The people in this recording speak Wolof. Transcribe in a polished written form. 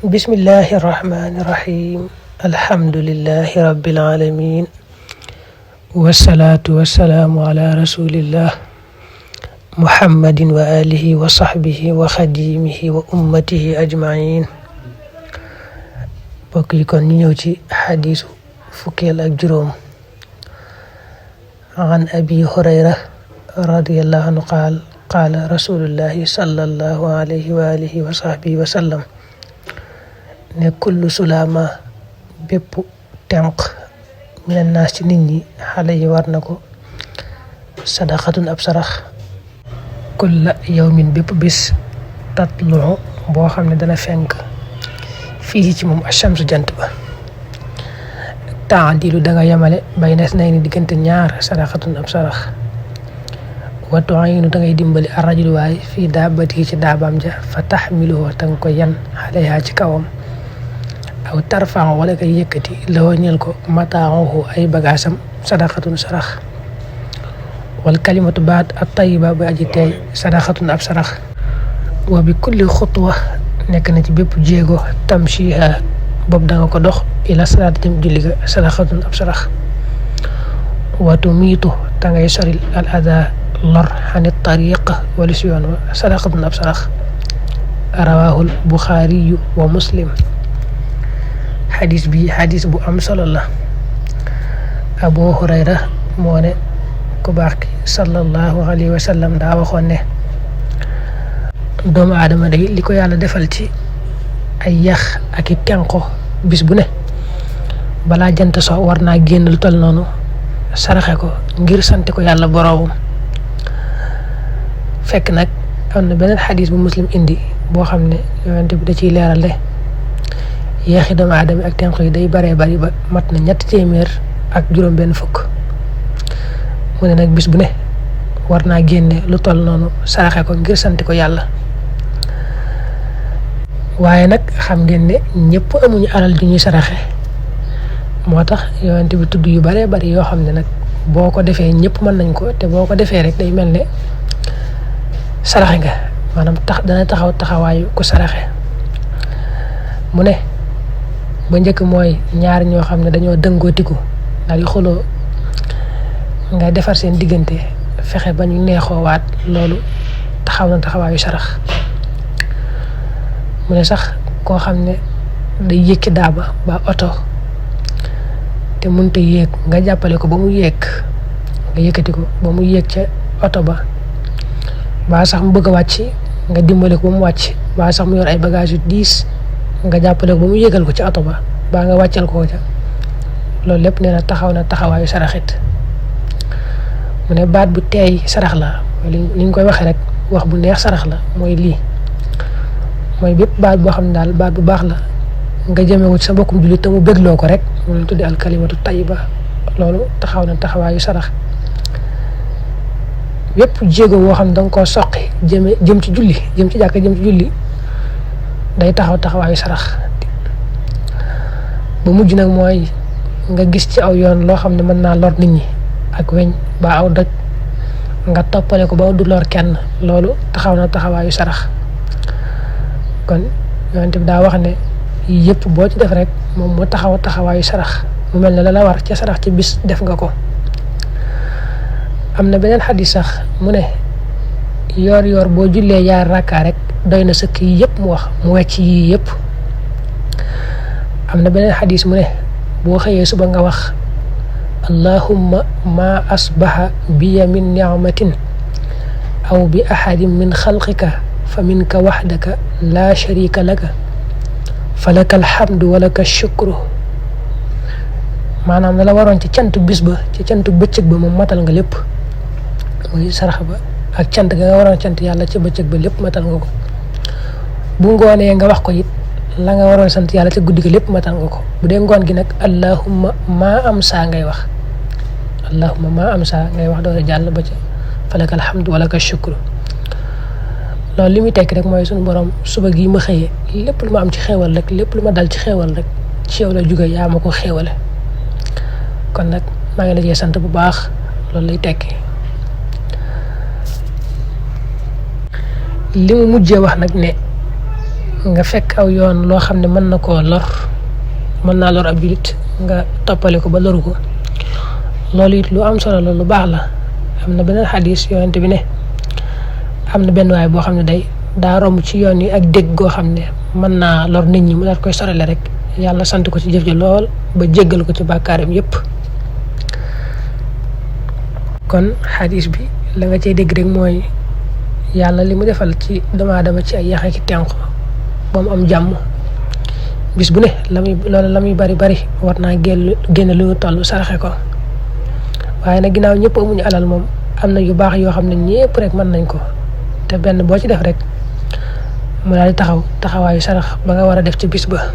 بسم الله الرحمن الرحيم الحمد لله رب العالمين والصلاة والسلام على رسول الله محمد وآله وصحبه وخديمه وأمته أجمعين. بقي كون نيوتي حديث فكيل أجروم عن أبي هريرة رضي الله عنه قال رسول الله صلى الله عليه وآله وصحبه وسلم ne kullu sulama bépp tenq minan naas ci nit ñi xale yi war na ko sadaqatun ab sarax kulla yawmin bépp bis tatluxu boo xam ne dana fenk fii ci moom achamsu jant ba taadilu danga yemale bayna isnayni diggante ñaar sadaqatun ab sarax wa tu'inu dangay dimbali arrajulu waay fii daabati ci daabaam ja fa taxmiluhu tanga ko yan xaleyaa ci kawam aw tarfan wala ka yëkkati la ñeel ko mataahu ay bagaasam sadaqatun sarax wal kalimatu baat at tayyiba bu aji teey sadaqatun ab sarax wa bi kulli xutwa nekk na ci bépp jéego tamshiha boobu danga ko dox ila salaat jëm julli ga sadaqatun ab sarax wa tumiitu tangay soril al ada lor xanit tariq wala si yoon wa sadaqatun ab sarax rawahul buxaariyu wa muslim. xadis bi xadis bu am solo la. Abu Hurayra moo ne ku baax ki sallallahu alayhi wa sallam daa waxoon ne doomu aadama day li ko yàlla defal ci ay yax ak i tenqo bis bu ne balaa jant so war naa génn lu tol noonu saraxe ko ngir sante ko yàlla boroomam. fekk nag am na beneen xadis bu muslim indi boo xam ne yonent bi da ciy leeral de yeexi doomu aadama ak tenq yi day baree bari ba mat na 300 ak juróom benn fukk. mu ne nag bis bu ne war naa génne lu toll noonu saraxe ko ngir sant ko yàlla. waaye nag xam ngeen ne ñëpp amuñu alal ju ñuy saraxe moo tax yonent bi tudd yu baree bari yoo xam ne nag boo ko defee ñëpp mën nañ ko te boo ko defee rek day mel ne saraxe nga maanaam dana taxaw taxawaayu ku saraxe. mu ne ba njëkk mooy ñaar ñoo xam ne dañoo dëngootiku daal di xuloo ngay defar seen diggante fexe ba ñu neexoowaat loolu taxaw na taxawaayu sarax. mu ne sax koo xam ne day yëkki daaba ba oto te mënut a yéeg nga jàppale ko ba mu yéeg nga yëkkati ko ba mu yéeg ca oto ba ba sax mu bëgg a wàcc nga dimbale ko ba mu wàcc ba sax mu yor ay bagage yu diis nga jàppale ko ba mu yégal ko ci oto ba baa nga wàccal ko ca loolu lépp nee na taxaw na taxawaayu saraxit. mu ne baat bu teey sarax la li ñu koy waxee rek wax bu neex sarax la mooy lii mooy bépp baat boo xam ne daal baat bu baax la nga jëmewu ci sa mbokkum jullit te mu bégloo ko rek mu leen tuddi al kalimatu tayyiba loolu taxaw na taxawaayu sarax. bépp jéego boo xam ne danga koo soqi jëm ci julli jëm ci jàkka jëm ci julli day taxaw taxawaayu sarax. ba mujj nag mooy nga gis ci aw yoon loo xam ne mën naa lor nit ñi ak weñ ba aw doj nga toppale ko ba du lor kenn loolu taxaw na taxawaayu sarax. kon yonent bi daa wax ne yëpp boo ci def rek moom moo taxaw taxawaayu sarax mu mel ne la war ca sarax ci bis def nga ko. am na beneen xadis sax mu ne yoor boo jullee yaar rakkaa rek doy na sëkk yi yëpp mu wax mu wecc yii yëpp. am na beneen xadis mu ne boo xëyee suba nga wax allahumma ma asbaha biya min ni'matin aw bi ahadin min xalqika fa minka waxdaka laa sharika laka fa laka alhamdu wa laka shukru. maanaam la waroon ci cantu bis ba ci cantu bëccëg ba moom matal nga lépp muy sarax ba ak cant ga nga waroon cant yàlla ci bëccëg ba lépp matal nga ko. bu ngoonee nga wax ko it la nga waroon sant yàlla ca guddi gi lépp matal nga ko. bu dee ngoon gi nag allahumma maa am saa ngay wax allahumma maa am saa ngay wax doole jàll ba ca falaka alhamdu walaka shukru. loolu li muy tekki rek mooy suñu borom suba gi ma xëyee lépp lu ma am ci xéewal rek lépp lu ma dal ci xéewal rek ci yow la jóge yaa ma ko xéewale. kon nag maa ngi la cee sant bu baax loolu lay tekki. li mu mujjee wax nag ne nga fekk aw yoon loo xam ne mën na koo lor mën naa lor ab julit nga toppale ko ba loru ko loolu it lu am solo la lu baax la am na beneen xadis yonent bi ne am na benn waay boo xam ne daa romb ci yoon yi ak dégg goo xam ne mën naa lor nit ñi mu daal koy sorale rek yàlla sant ko ci jëf ji lool ba jéggal ko ci bàkkaaram yépp kon xadis bi la nga cey dégg rek mooy yàlla li mu defal ci doomu aadama ci ay yaxe ki tenq ba mu am jàmm bis bu ne la muy bari war naa génn lu ñu toll saraxe ko waaye nag ginnaaw ñëpp amuñu alal moom am na yu baax yoo xam ne ñëpp rek mën nañ ko te benn boo ci def rek mu daal di taxawaayu sarax ba nga war a def ci bis ba